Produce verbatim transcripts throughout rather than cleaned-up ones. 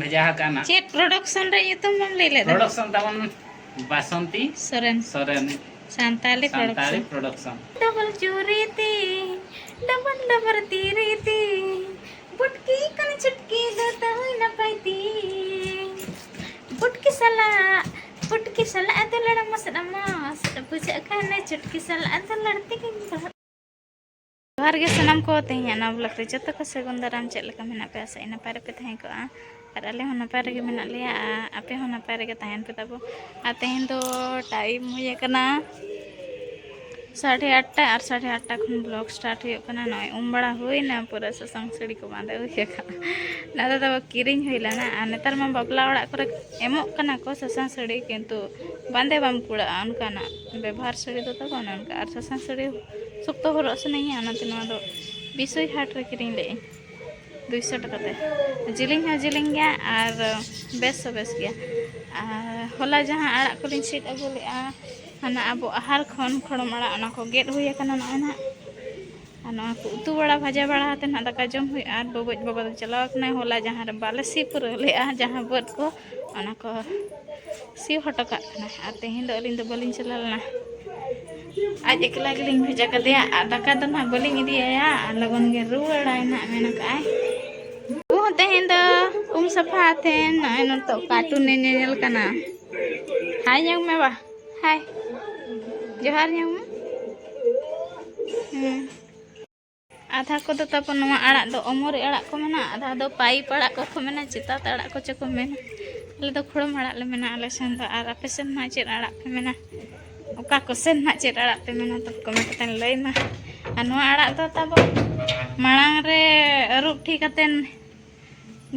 ᱵᱷᱮᱡᱟ ᱟᱠᱟᱱᱟ᱾ ᱪᱮᱫ production ᱨᱮ ᱧᱩᱛᱩᱢ ᱵᱟᱢ ᱞᱟᱹᱭ ᱞᱮᱫᱟ? Production ᱛᱟᱵᱚᱱ Basanti Soren. Soren. Santali Santali production᱾ Production᱾ Double ᱪᱩᱨᱤ ᱛᱤᱧ, double double ᱛᱤᱨᱤ ᱛᱤᱧ, ᱵᱩᱴᱠᱤ ᱠᱟᱱ ᱪᱷᱩᱴᱠᱤ ᱫᱚ ᱛᱟᱹᱦᱩᱭ ᱱᱟᱯᱟᱭ ᱛᱤᱧ᱾ ᱵᱩᱴᱠᱤ ᱥᱟᱞᱟᱜ, ᱵᱩᱴᱠᱤ ᱥᱟᱞᱟᱜ ᱫᱩᱞᱟᱹᱲ ᱢᱚᱥᱮ ᱢᱚᱥᱮ ᱵᱩᱡᱷᱟᱹᱜ ᱠᱷᱟᱱ ᱪᱷᱩᱴᱠᱤ ᱥᱟᱞᱟᱜ ᱫᱩᱞᱟᱹᱲ ᱛᱮᱜᱮᱧ ᱵᱟᱦᱟ᱾ ᱡᱚᱦᱟᱨ ᱜᱮ ᱥᱟᱱᱟᱢ ᱠᱚ, ᱛᱮᱦᱮᱧᱟᱜ ᱱᱟᱣᱟ vlog ᱨᱮ ᱡᱚᱛᱚ ᱠᱚ ᱥᱟᱹᱜᱩᱱ ᱫᱟᱨᱟᱢ᱾ ᱪᱮᱫ ᱞᱮᱠᱟ ᱢᱮᱱᱟᱜ ᱯᱮᱭᱟ? ᱟᱥᱟᱭᱟᱹᱧ ᱱᱟᱯᱟᱭ ᱨᱮᱯᱮ ᱛᱟᱦᱮᱸ ᱠᱚᱜᱼᱟ᱾ ᱟᱨ ᱟᱞᱮ ᱦᱚᱸ ᱱᱟᱯᱟᱭ ᱨᱮᱜᱮ ᱢᱮᱱᱟᱜ ᱞᱮᱭᱟ, ᱟᱨ ᱟᱯᱮ ᱦᱚᱸ ᱱᱟᱯᱟᱭ ᱨᱮᱜᱮ ᱛᱟᱦᱮᱱ ᱯᱮ ᱛᱟᱵᱚ᱾ ᱟᱨ ᱛᱮᱦᱮᱧ ᱫᱚ time ᱦᱩᱭ ᱟᱠᱟᱱᱟ ᱥᱟᱲᱮ ᱟᱴᱴᱟ, ᱟᱨ ᱥᱟᱲᱮ ᱟᱴᱴᱟ ᱠᱷᱚᱱ vlog start ᱦᱩᱭᱩᱜ ᱠᱟᱱᱟ᱾ ᱱᱚᱜᱼᱚᱭ ᱩᱢ ᱵᱟᱲᱟ ᱦᱩᱭᱱᱟ, ᱯᱩᱨᱟᱹ ᱥᱟᱥᱟᱝ ᱥᱟᱹᱲᱤ ᱠᱚ ᱵᱟᱸᱫᱮ ᱦᱩᱭ ᱟᱠᱟᱱᱟ᱾ ᱱᱚᱣᱟ ᱫᱚ ᱛᱟᱵᱚ ᱠᱤᱨᱤᱧ ᱦᱩᱭ ᱞᱮᱱᱟ, ᱟᱨ ᱱᱮᱛᱟᱨ ᱢᱟ ᱵᱟᱯᱞᱟ ᱚᱲᱟᱜ ᱠᱚᱨᱮ ᱮᱢᱚᱜ ᱠᱟᱱᱟ ᱠᱚ ᱥᱟᱥᱟᱝ ᱥᱟᱹᱲᱤ, ᱠᱤᱱᱛᱩ ᱵᱟᱸᱫᱮ ᱵᱟᱢ ᱠᱩᱲᱟᱹᱜᱼᱟ ᱚᱱᱠᱟᱱᱟᱜ᱾ ᱵᱮᱵᱚᱦᱟᱨ ᱥᱟᱹᱲᱤ ᱫᱚ ᱛᱟᱵᱚ ᱚᱱᱮ ᱚᱱᱠᱟ, ᱟᱨ ᱥᱟᱥᱟᱝ ᱥᱟᱹᱲᱤ ᱥᱚᱠᱛᱚ ᱦᱚᱨᱚᱜ ᱥᱟᱱᱟᱧᱟ, ᱚᱱᱟᱛᱮ ᱱᱚᱣᱟ ᱫᱚ ᱵᱤᱥᱚᱭ ᱦᱟᱴ ᱨᱮ ᱠᱤᱨᱤᱧ ᱞᱮᱫᱟᱹᱧ, ᱫᱩᱭᱥᱚ ᱴᱟᱠᱟ ᱛᱮ᱾ ᱡᱤᱞᱤᱧ ᱦᱚᱸ ᱡᱤᱞᱤᱧ ᱜᱮᱭᱟ ᱟᱨ ᱵᱮᱥ ᱦᱚᱸ ᱵᱮᱥ ᱜᱮᱭᱟ᱾ ᱟᱨ ᱦᱚᱞᱟ ᱡᱟᱦᱟᱸ ᱟᱲᱟᱜ ᱠᱚᱞᱤᱧ ᱥᱤᱫ ᱟᱹᱜᱩ ᱞᱮᱫᱼᱟ, ᱦᱟᱱᱟ ᱟᱵᱚ ᱟᱦᱟᱨ ᱠᱷᱚᱱ ᱠᱷᱚᱲᱚᱢ ᱟᱲᱟᱜ, ᱚᱱᱟ ᱠᱚ ᱜᱮᱫ ᱦᱩᱭ ᱟᱠᱟᱱᱟ ᱱᱚᱜᱼᱚᱭ ᱱᱟᱦᱟᱜ᱾ ᱟᱨ ᱱᱚᱣᱟ ᱠᱚ ᱩᱛᱩ ᱵᱟᱲᱟ, ᱵᱷᱟᱡᱟ ᱵᱟᱲᱟ ᱠᱟᱛᱮ ᱱᱟᱦᱟᱜ ᱫᱟᱠᱟ ᱡᱚᱢ ᱦᱩᱭᱩᱜᱼᱟ᱾ ᱟᱨ ᱵᱟᱹᱵᱩᱡ ᱵᱟᱵᱟ ᱫᱚ ᱪᱟᱞᱟᱣ ᱟᱠᱟᱱᱟᱭ ᱦᱚᱞᱟ ᱡᱟᱦᱟᱸ ᱨᱮ ᱵᱟᱞᱮ ᱥᱤ ᱯᱩᱨᱟᱹᱣ ᱞᱮᱫᱼᱟ, ᱡᱟᱦᱟᱸ ᱵᱟᱹᱫᱽ ᱠᱚ, ᱚᱱᱟ ᱠᱚ ᱥᱤ ᱦᱚᱴᱚ ᱠᱟᱜ ᱠᱟᱱᱟ᱾ ᱟᱨ ᱛᱮᱦᱮᱧ ᱫᱚ ᱟᱹᱞᱤᱧ ᱫᱚ ᱵᱟᱹᱞᱤᱧ ᱪᱟᱞᱟᱣ ᱞᱮᱱᱟ, ᱟᱡ ᱮᱠᱞᱟ ᱜᱮᱞᱤᱧ ᱵᱷᱮᱡᱟ ᱠᱟᱫᱮᱭᱟ᱾ ᱟᱨ ᱫᱟᱠᱟ ᱫᱚ ᱱᱟᱦᱟᱜ ᱵᱟᱹᱞᱤᱧ ᱤᱫᱤ ᱟᱭᱟ, ᱟᱨ ᱞᱚᱜᱚᱱ ᱜᱮ ᱨᱩᱣᱟᱹᱲᱟᱭ ᱱᱟᱦᱟᱜ ᱢᱮᱱ ᱟᱠᱟᱫᱼᱟᱭ᱾ ᱩᱱᱠᱩ ᱦᱚᱸ ᱛᱮᱦᱮᱧ ᱫᱚ ᱩᱢ ᱥᱟᱯᱷᱟ ᱟᱛᱮ ᱱᱚᱜᱼᱚᱭ ᱱᱤᱛᱚᱜ cartoon ᱮ ᱧᱮᱧᱮᱞ ᱠᱟᱱᱟ᱾ ᱦᱟᱭ ᱧᱟᱝ ᱢᱮ ᱵᱟ, ᱦᱟᱭ, ᱡᱚᱦᱟᱨ ᱧᱟᱝ ᱢᱮ᱾ ᱦᱮᱸ᱾ ᱟᱫᱷᱟ ᱠᱚᱫᱚ ᱛᱟᱵᱚ ᱱᱚᱣᱟ ᱟᱲᱟᱜ ᱫᱚ ᱚᱢᱚᱨᱤ ᱟᱲᱟᱜ ᱠᱚ ᱢᱮᱱᱟ, ᱟᱫᱷᱟ ᱫᱚ ᱯᱟᱭᱤᱯ ᱟᱲᱟᱜ ᱠᱚᱠᱚ ᱢᱮᱱᱟ, ᱪᱮᱛᱟᱛ ᱟᱲᱟᱜ ᱠᱚᱪᱚ ᱠᱚ ᱢᱮᱱᱟ᱾ ᱟᱞᱮ ᱫᱚ ᱠᱷᱩᱲᱟᱹᱢ ᱟᱲᱟᱜ ᱞᱮ ᱢᱮᱱᱟ ᱟᱞᱮ ᱥᱮᱱ ᱫᱚ᱾ ᱟᱨ ᱟᱯᱮ ᱥᱮᱱ ᱱᱟᱦᱟᱜ ᱪᱮᱫ ᱟᱲᱟᱜ ᱯᱮ ᱢᱮᱱᱟ? ᱚᱠᱟ ᱠᱚ ᱥᱮᱱ ᱱᱟᱦᱟᱜ ᱪᱮᱫ ᱟᱲᱟᱜ ᱯᱮ ᱢᱮᱱᱟ? ᱛᱚ comment ᱠᱟᱛᱮ ᱞᱟᱹᱭ ᱢᱟ᱾ ᱟᱨ ᱱᱚᱣᱟ ᱟᱲᱟᱜ ᱫᱚ ᱛᱟᱵᱚ ᱢᱟᱲᱟᱝ ᱨᱮ ᱟᱹᱨᱩᱵ ᱴᱷᱤᱠ ᱠᱟᱛᱮ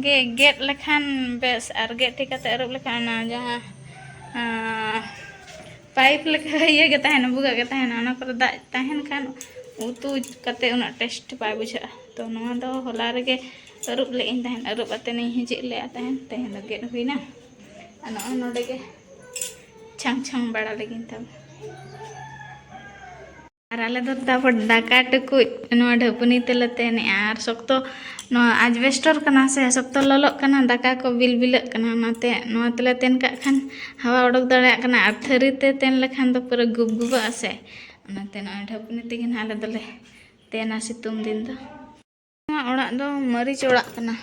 ᱜᱮ ᱜᱮᱫ ᱞᱮᱠᱷᱟᱱ ᱵᱮᱥ, ᱟᱨ ᱜᱮᱫ ᱴᱷᱤᱠ ᱠᱟᱛᱮ ᱟᱹᱨᱩᱵ ᱞᱮᱠᱷᱟᱱ ᱚᱱᱟ ᱡᱟᱦᱟᱸ, ᱟᱸ, ᱯᱟᱭᱤᱯ ᱞᱮᱠᱟ ᱤᱭᱟᱹ ᱜᱮ ᱛᱟᱦᱮᱱᱟ, ᱵᱷᱩᱜᱟᱹᱜ ᱜᱮ ᱛᱟᱦᱮᱱᱟ, ᱚᱱᱟ ᱠᱚᱨᱮ ᱫᱟᱜ ᱛᱟᱦᱮᱱ ᱠᱷᱟᱱ ᱩᱛᱩ ᱠᱟᱛᱮ ᱩᱱᱟᱹᱜ taste ᱵᱟᱭ ᱵᱩᱡᱷᱟᱹᱜᱼᱟ᱾ ᱛᱚ ᱱᱚᱣᱟ ᱫᱚ ᱦᱚᱞᱟ ᱨᱮᱜᱮ ᱟᱹᱨᱩᱵ ᱞᱮᱫᱟᱹᱧ ᱛᱟᱦᱮᱱ, ᱟᱹᱨᱩᱵ ᱠᱟᱛᱮ ᱤᱧ ᱦᱮᱸᱡᱮᱫ ᱞᱮᱫᱼᱟ ᱛᱟᱦᱮᱱ, ᱛᱮᱦᱮᱧ ᱫᱚ ᱜᱮᱫ ᱦᱩᱭᱱᱟ᱾ ᱟᱨ ᱱᱚᱜᱼᱚᱭ ᱱᱚᱰᱮ ᱜᱮ ᱪᱷᱟᱝ ᱪᱷᱟᱝ ᱵᱟᱲᱟ ᱞᱟᱹᱜᱤᱫ ᱛᱟᱵᱚ᱾ ᱟᱨ ᱟᱞᱮ ᱫᱚ ᱛᱟᱨᱯᱚᱨ ᱫᱟᱠᱟ ᱴᱩᱠᱩᱡ ᱱᱚᱣᱟ ᱰᱷᱟᱹᱯᱱᱤ ᱛᱮᱞᱮ ᱛᱮᱱᱮᱜᱼᱟ᱾ ᱟᱨ ᱥᱚᱠᱛᱚ ᱱᱚᱣᱟ ᱟᱡᱽᱵᱮᱥᱴᱚᱨ ᱠᱟᱱᱟ ᱥᱮ, ᱥᱚᱠᱛᱚ ᱞᱚᱞᱚᱜ ᱠᱟᱱᱟ, ᱫᱟᱠᱟ ᱠᱚ ᱵᱤᱞᱵᱤᱞᱟᱹᱜ ᱠᱟᱱᱟ, ᱚᱱᱟᱛᱮ ᱱᱚᱣᱟ ᱛᱮᱞᱮ ᱛᱮᱱ ᱠᱟᱜ ᱠᱷᱟᱱ ᱦᱟᱣᱟ ᱚᱰᱚᱠ ᱫᱟᱲᱮᱭᱟᱜ ᱠᱟᱱᱟ᱾ ᱟᱨ ᱛᱷᱟᱹᱨᱤ ᱛᱮ ᱛᱮᱱ ᱞᱮᱠᱷᱟᱱ ᱫᱚ ᱯᱩᱨᱟᱹ ᱜᱩᱵᱜᱩᱵᱟᱹᱜᱼᱟ ᱥᱮ, ᱚᱱᱟᱛᱮ ᱱᱚᱜᱼᱚᱭ ᱰᱷᱟᱹᱯᱱᱤ ᱛᱮᱜᱮ ᱱᱟᱦᱟᱜ ᱟᱞᱮ ᱫᱚᱞᱮ ᱛᱮᱱᱟ ᱥᱤᱛᱩᱝ ᱫᱤᱱ ᱫᱚ᱾ ᱱᱚᱣᱟ ᱚᱲᱟᱜ ᱫᱚ ᱢᱟᱹᱨᱤᱪ ᱚᱲᱟᱜ ᱠᱟᱱᱟ᱾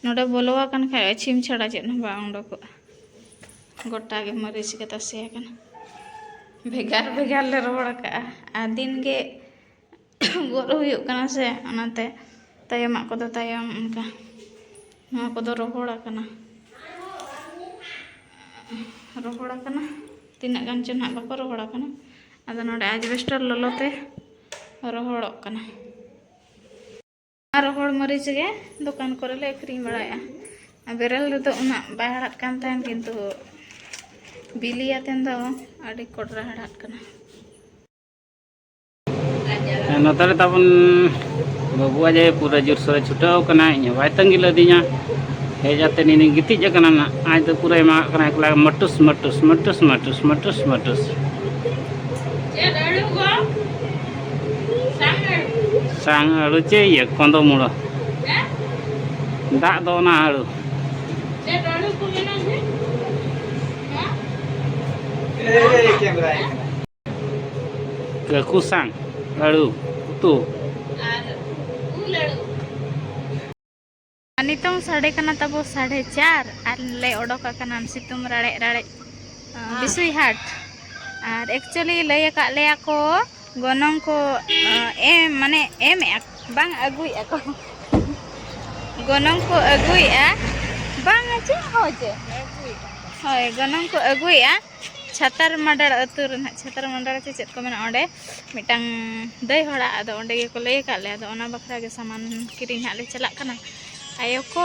ᱱᱚᱰᱮ ᱵᱚᱞᱚ ᱟᱠᱟᱱ ᱠᱷᱟᱡ ᱟᱹᱪᱷᱤᱢ ᱪᱷᱟᱲᱟ ᱪᱮᱫ ᱦᱚᱸ ᱵᱟᱝ ᱚᱰᱚᱠᱚᱜᱼᱟ᱾ ᱜᱚᱴᱟ ᱜᱮ ᱢᱟᱹᱨᱤᱪ ᱜᱮ ᱛᱟᱥᱮ ᱟᱠᱟᱱᱟ᱾ ᱵᱷᱮᱜᱟᱨ ᱵᱷᱮᱜᱟᱨ ᱞᱮ ᱨᱚᱦᱚᱲ ᱟᱠᱟᱜᱼᱟ᱾ ᱟᱨ ᱫᱤᱱ ᱜᱮ ᱜᱚᱫ ᱦᱩᱭᱩᱜ ᱠᱟᱱᱟ ᱥᱮ, ᱚᱱᱟᱛᱮ ᱛᱟᱭᱚᱢᱟᱜ ᱠᱚᱫᱚ ᱛᱟᱭᱚᱢ ᱚᱱᱠᱟ᱾ ᱱᱚᱣᱟ ᱠᱚᱫᱚ ᱨᱚᱦᱚᱲ ᱟᱠᱟᱱᱟ, ᱨᱚᱦᱚᱲ ᱟᱠᱟᱱᱟ᱾ ᱛᱤᱱᱟᱹᱜ ᱜᱟᱱ ᱪᱚ ᱱᱟᱦᱟᱜ ᱵᱟᱠᱚ ᱨᱚᱦᱚᱲ ᱟᱠᱟᱱᱟ᱾ ᱟᱫᱚ ᱱᱚᱰᱮ ᱟᱡᱽᱵᱮᱥᱴᱚᱨ ᱞᱚᱞᱚ ᱛᱮ ᱨᱚᱦᱚᱲᱚᱜ ᱠᱟᱱᱟ᱾ ᱟᱨ ᱨᱚᱦᱚᱲ ᱢᱟᱹᱨᱤᱪ ᱜᱮ ᱫᱚᱠᱟᱱ ᱠᱚᱨᱮ ᱞᱮ ᱟᱹᱠᱷᱨᱤᱧ ᱵᱟᱲᱟᱭᱮᱜᱼᱟ᱾ ᱟᱨ ᱵᱮᱨᱮᱞ ᱨᱮᱫᱚ ᱩᱱᱟᱹᱜ ᱵᱟᱭ ᱦᱟᱲᱦᱟᱫ ᱠᱟᱱ ᱛᱟᱦᱮᱱ, ᱠᱤᱱᱛᱩ ᱵᱤᱞᱤ ᱟᱛᱮᱱ ᱫᱚ ᱟᱹᱰᱤ ᱠᱚᱰᱨᱟ ᱦᱟᱲᱦᱟᱫ ᱠᱟᱱᱟ᱾ ᱱᱚᱛᱮ ᱨᱮ ᱛᱟᱵᱚᱱ ᱵᱟᱹᱵᱩ ᱟᱡ ᱯᱩᱨᱟᱹ ᱡᱳᱨᱥᱳᱨᱮ ᱪᱷᱩᱴᱟᱹᱣ ᱠᱟᱱᱟ, ᱤᱧ ᱦᱚᱸ ᱵᱟᱭ ᱛᱟᱺᱜᱤ ᱞᱮᱫᱤᱧᱟ᱾ ᱦᱮᱡ ᱟᱛᱮ ᱱᱤᱧ ᱜᱤᱛᱤᱡ ᱟᱠᱟᱱᱟ ᱱᱟᱜ, ᱟᱡ ᱫᱚ ᱯᱩᱨᱟᱹ ᱮᱢᱟᱜ ᱠᱟᱱᱟ ᱮᱠᱞᱟ ᱢᱟᱹᱴᱩᱥ ᱢᱟᱹᱴᱩᱥ ᱢᱟᱹᱴᱩᱥ ᱢᱟᱹᱴᱩᱥ ᱢᱟᱹᱴᱩᱥ ᱢᱟᱹᱴᱩᱥ᱾ ᱥᱟᱝ ᱟᱹᱲᱩ ᱪᱮ ᱤᱭᱟᱹ ᱠᱚᱸᱫᱚ ᱢᱩᱲᱟᱹ? ᱫᱟᱜ ᱫᱚ ᱚᱱᱟ ᱟᱹᱲᱩ᱾ ᱠᱟᱹᱠᱩ ᱥᱟᱝ ᱟᱹᱲᱩ ᱩᱛᱩ᱾ ᱟᱨ ᱱᱤᱛᱚᱝ ᱥᱟᱰᱮ ᱠᱟᱱᱟ ᱛᱟᱵᱚ ᱥᱟᱲᱮ ᱪᱟᱨ, ᱟᱨ ᱞᱮ ᱚᱰᱚᱠ ᱟᱠᱟᱱᱟ ᱥᱤᱛᱩᱝ ᱨᱟᱲᱮᱡ ᱨᱟᱲᱮᱡ, ᱟᱸ, ᱵᱤᱥᱩᱭ ᱦᱟᱴ᱾ ᱟᱨ actually ᱞᱟᱹᱭ ᱟᱠᱟᱫ ᱞᱮᱭᱟ ᱠᱚ ᱜᱚᱱᱚᱝ ᱠᱚ, ᱟᱸ, ᱮᱢ, ᱢᱟᱱᱮ ᱮᱢᱮᱜᱼᱟ, ᱵᱟᱝ ᱟᱹᱜᱩᱭᱮᱫᱼᱟ ᱠᱚ᱾ ᱜᱚᱱᱚᱝ ᱠᱚ ᱟᱹᱜᱩᱭᱮᱫᱼᱟ, ᱵᱟᱝᱟ ᱪᱮᱫ ᱦᱚᱸ ᱪᱮᱫ᱾ ᱦᱳᱭ, ᱜᱚᱱᱚᱝ ᱠᱚ ᱟᱹᱜᱩᱭᱮᱫᱼᱟ᱾ ᱪᱷᱟᱛᱟᱨ ᱢᱟᱰᱟᱲ ᱟᱹᱛᱩ ᱨᱮ ᱱᱟᱦᱟᱜ, ᱪᱷᱟᱛᱟᱨ ᱢᱟᱰᱟᱲ ᱪᱮ ᱪᱮᱫ ᱠᱚ ᱢᱮᱱᱟ, ᱚᱸᱰᱮ ᱢᱤᱫᱴᱟᱝ ᱫᱟᱹᱭ ᱦᱚᱲᱟᱜ, ᱟᱫᱚ ᱚᱸᱰᱮ ᱜᱮᱠᱚ ᱞᱟᱹᱭ ᱟᱠᱟᱫ ᱞᱮᱭᱟ᱾ ᱟᱫᱚ ᱚᱱᱟ ᱵᱟᱠᱷᱨᱟ ᱜᱮ ᱥᱟᱢᱟᱱ ᱠᱤᱨᱤᱧ ᱦᱟᱸᱜ ᱞᱮ ᱪᱟᱞᱟᱜ ᱠᱟᱱᱟ᱾ ᱟᱭᱳ ᱠᱚ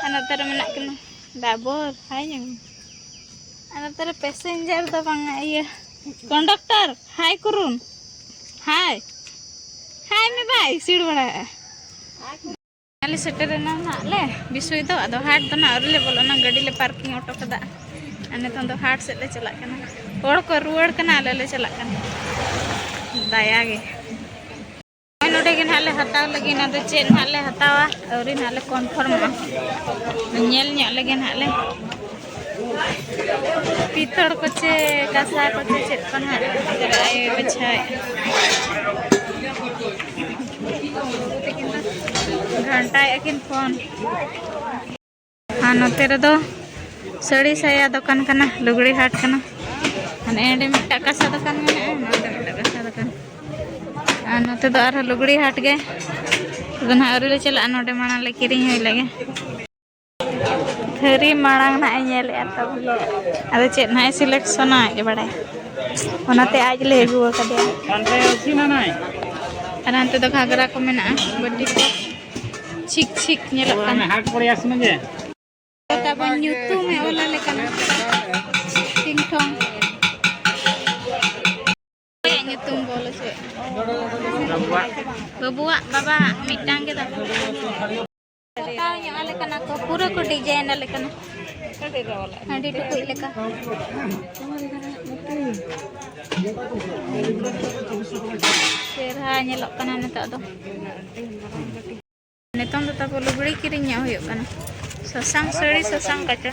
ᱟᱨ ᱱᱚᱛᱮ ᱨᱮ ᱢᱮᱱᱟᱜ ᱠᱤᱱᱟ ᱰᱟᱵᱚᱨ, ᱦᱟᱭ ᱧᱟᱢ᱾ ᱟᱨ ᱱᱚᱛᱮ ᱨᱮ passenger ᱫᱚ ᱵᱟᱝᱟ, ᱤᱭᱟᱹ, conductor, ᱦᱟᱭ ᱠᱩᱨᱩᱱ, ᱦᱟᱭ, ᱦᱟᱭ ᱢᱮ ᱵᱟᱭ ᱥᱤᱲ ᱵᱟᱲᱟᱭᱮᱜᱼᱟ᱾ ᱟᱞᱮ ᱥᱮᱴᱮᱨᱮᱱᱟ ᱱᱟᱦᱟᱜ ᱞᱮ ᱵᱤᱥᱚᱭ ᱫᱚ, ᱟᱫᱚ ᱦᱟᱴ ᱫᱚ ᱱᱟᱦᱟᱜ ᱟᱹᱣᱨᱤ ᱞᱮ ᱵᱚᱞᱚᱱᱟ, ᱜᱟᱹᱰᱤ ᱞᱮ parking ᱦᱚᱴᱚ ᱠᱟᱫᱟ᱾ ᱟᱨ ᱱᱤᱛᱚᱝ ᱫᱚ ᱦᱟᱴ ᱥᱮᱫ ᱞᱮ ᱪᱟᱞᱟᱜ ᱠᱟᱱᱟ, ᱦᱚᱲ ᱠᱚ ᱨᱩᱣᱟᱹᱲ ᱠᱟᱱᱟ, ᱟᱞᱮ ᱞᱮ ᱪᱟᱞᱟᱜ ᱠᱟᱱᱟ᱾ ᱫᱟᱭᱟ ᱜᱮ᱾ ᱱᱚᱜᱼᱚᱭ ᱱᱚᱰᱮ ᱜᱮ ᱱᱟᱦᱟᱜ ᱞᱮ ᱦᱟᱛᱟᱣ ᱞᱟᱹᱜᱤᱫ, ᱟᱫᱚ ᱪᱮᱫ ᱱᱟᱦᱟᱜ ᱞᱮ ᱦᱟᱛᱟᱣᱟ, ᱟᱹᱣᱨᱤ ᱱᱟᱦᱟᱜ ᱞᱮ ᱠᱚᱱᱯᱷᱟᱨᱢᱚᱜᱼᱟ᱾ ᱧᱮᱞ ᱧᱚᱜ ᱞᱮᱜᱮ ᱱᱟᱦᱟᱜ ᱞᱮ᱾ ᱯᱤᱛᱚᱲ ᱠᱚᱪᱮ ᱠᱟᱸᱥᱟ ᱠᱚᱪᱮ ᱪᱮᱫ ᱠᱚ ᱱᱟᱦᱟᱜ ᱟᱭᱳᱭ ᱵᱟᱪᱷᱟᱣᱮᱫᱼᱟ᱾ ᱜᱷᱟᱱᱴᱟᱭᱮᱫᱼᱟ ᱠᱤᱱ ᱯᱷᱳᱱ᱾ ᱟᱨ ᱱᱚᱛᱮ ᱨᱮᱫᱚ ᱥᱟᱹᱲᱤ ᱥᱟᱭᱟ ᱫᱚᱠᱟᱱ ᱠᱟᱱᱟ, ᱞᱩᱜᱽᱲᱤ ᱦᱟᱴ ᱠᱟᱱᱟ᱾ ᱦᱟᱱᱮ ᱚᱸᱰᱮ ᱢᱤᱫᱴᱟᱝ ᱠᱟᱸᱥᱟ ᱫᱚᱠᱟᱱ ᱢᱮᱱᱟᱜᱼᱟ, ᱱᱚᱛᱮ ᱢᱤᱫᱴᱟᱝ ᱠᱟᱸᱥᱟ ᱫᱚᱠᱟᱱ᱾ ᱟᱨ ᱱᱚᱛᱮ ᱫᱚ ᱟᱨᱦᱚᱸ ᱞᱩᱜᱽᱲᱤ ᱦᱟᱴ ᱜᱮ᱾ ᱟᱫᱚ ᱱᱟᱦᱟᱜ ᱟᱹᱣᱨᱤ ᱞᱮ ᱪᱟᱞᱟᱜᱼᱟ, ᱱᱚᱰᱮ ᱢᱟᱲᱟᱝ ᱞᱮ ᱠᱤᱨᱤᱧ ᱦᱩᱭ ᱞᱮᱜᱮ᱾ ᱛᱷᱟᱹᱨᱤ ᱢᱟᱲᱟᱝ ᱱᱟᱦᱟᱜ ᱮ ᱧᱮᱞᱮᱫᱼᱟ ᱛᱚ ᱵᱚᱞᱮ᱾ ᱟᱫᱚ ᱪᱮᱫ ᱱᱟᱦᱟᱜ ᱮ ᱥᱤᱞᱮᱠᱥᱚᱱᱟ ᱟᱡ ᱜᱮ ᱵᱟᱲᱟᱭᱟ᱾ ᱚᱱᱟᱛᱮ ᱟᱡ ᱞᱮ ᱟᱹᱜᱩ ᱟᱠᱟᱫᱮᱭᱟ᱾ ᱟᱨ ᱦᱟᱱᱛᱮ ᱫᱚ ᱜᱷᱟᱜᱽᱨᱟ ᱠᱚ ᱢᱮᱱᱟᱜᱼᱟ, ᱵᱟᱹᱴᱤ ᱠᱚ᱾ ᱪᱷᱤᱠ ᱪᱷᱤᱠ ᱧᱮᱞᱚᱜ ᱠᱟᱱᱟ᱾ ᱦᱟᱴ ᱯᱚᱲᱮ ᱟᱥᱮ ᱢᱮ᱾ ᱛᱟᱵᱚᱱ ᱧᱩᱛᱩᱢ ᱮ ᱚᱞ ᱟᱞᱮ ᱠᱟᱱᱟ᱾ ᱴᱤᱝ ᱴᱚᱝ᱾ ᱚᱠᱚᱭᱟᱜ ᱧᱩᱛᱩᱢ ᱵᱚᱞ ᱦᱚᱪᱚᱭᱮᱫ? ᱵᱟᱹᱵᱩᱣᱟᱜ᱾ ᱵᱟᱹᱵᱩᱣᱟᱜ, ᱵᱟᱵᱟ ᱢᱤᱫᱴᱟᱝ ᱜᱮ ᱛᱟᱵᱚᱱ᱾ ᱦᱟᱛᱟᱣ ᱧᱚᱜ ᱟᱞᱮ ᱠᱟᱱᱟ ᱠᱚ, ᱯᱩᱨᱟᱹ ᱠᱚ ᱰᱤᱡᱟᱭᱤᱱ ᱟᱞᱮ ᱠᱟᱱᱟ᱾ ᱦᱟᱺᱰᱤ ᱴᱩᱠᱩᱡ ᱞᱮᱠᱟ᱾ ᱪᱮᱦᱨᱟ ᱧᱮᱞᱚᱜ ᱠᱟᱱᱟ ᱱᱤᱛᱚᱜ ᱫᱚ᱾ ᱱᱤᱛᱚᱝ ᱫᱚ ᱛᱟᱵᱚ ᱞᱩᱜᱽᱲᱤ ᱠᱤᱨᱤᱧ ᱧᱚᱜ ᱦᱩᱭᱩᱜ ᱠᱟᱱᱟ᱾ ᱥᱟᱥᱟᱝ ᱥᱟᱹᱲᱤ, ᱥᱟᱥᱟᱝ ᱠᱟᱪᱟ᱾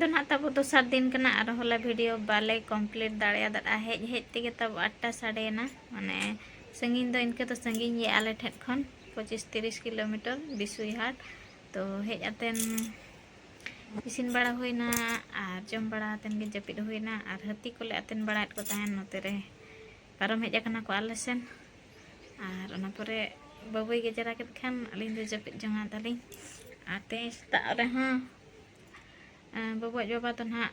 ᱫᱚ ᱱᱟᱦᱟᱜ ᱛᱟᱵᱚ ᱫᱚᱥᱟᱨ ᱫᱤᱱ ᱠᱟᱱᱟ ᱟᱨ ᱦᱚᱞᱟ ᱵᱷᱤᱰᱤᱭᱳ ᱵᱟᱞᱮ ᱠᱚᱢᱯᱞᱤᱴ ᱫᱟᱲᱮᱭᱟᱫᱟ᱾ ᱦᱮᱡ ᱦᱮᱡ ᱛᱮᱜᱮ ᱛᱟᱵᱚ ᱟᱴᱴᱟ ᱥᱟᱰᱮᱭᱮᱱᱟ᱾ ᱢᱟᱱᱮ ᱥᱟᱺᱜᱤᱧ ᱫᱚ ᱤᱱᱠᱟᱹ ᱫᱚ ᱥᱟᱺᱜᱤᱧ ᱜᱮᱭᱟ ᱟᱞᱮ ᱴᱷᱮᱱ ᱠᱷᱚᱱ ᱯᱚᱸᱪᱤᱥ ᱛᱤᱨᱤᱥ ᱠᱤᱞᱳᱢᱤᱴᱟᱨ ᱵᱤᱥᱩᱭ ᱦᱟᱴ᱾ ᱛᱚ ᱦᱮᱡ ᱟᱛᱮᱱ ᱤᱥᱤᱱ ᱵᱟᱲᱟ ᱦᱩᱭᱱᱟ ᱟᱨ ᱡᱚᱢ ᱵᱟᱲᱟ ᱟᱛᱮᱱ ᱜᱮ ᱡᱟᱹᱯᱤᱫ ᱦᱩᱭᱱᱟ᱾ ᱟᱨ ᱦᱟᱹᱛᱤ ᱠᱚᱞᱮ ᱟᱛᱮᱱ ᱵᱟᱲᱟᱭᱮᱫ ᱠᱚ ᱛᱟᱦᱮᱱ ᱱᱚᱛᱮ ᱨᱮ᱾ ᱯᱟᱨᱚᱢ ᱦᱮᱡ ᱟᱠᱟᱱᱟ ᱠᱚ ᱟᱞᱮ ᱥᱮᱱ᱾ ᱟᱨ ᱚᱱᱟ ᱯᱚᱨᱮ ᱵᱟᱹᱵᱩᱭ ᱜᱮᱡᱮᱨᱟ ᱠᱮᱫ ᱠᱷᱟᱱ ᱟᱹᱞᱤᱧ ᱫᱚ ᱡᱟᱹᱯᱤᱫ ᱡᱚᱝᱟ ᱫᱟᱞᱤᱧ᱾ ᱟᱨ ᱛᱮᱦᱮᱧ ᱥᱮᱛᱟᱜ ᱨᱮᱦᱚᱸ, ᱮᱸ, ᱵᱟᱹᱵᱩᱣᱟᱜ ᱵᱟᱵᱟ ᱫᱚ ᱱᱟᱦᱟᱜ,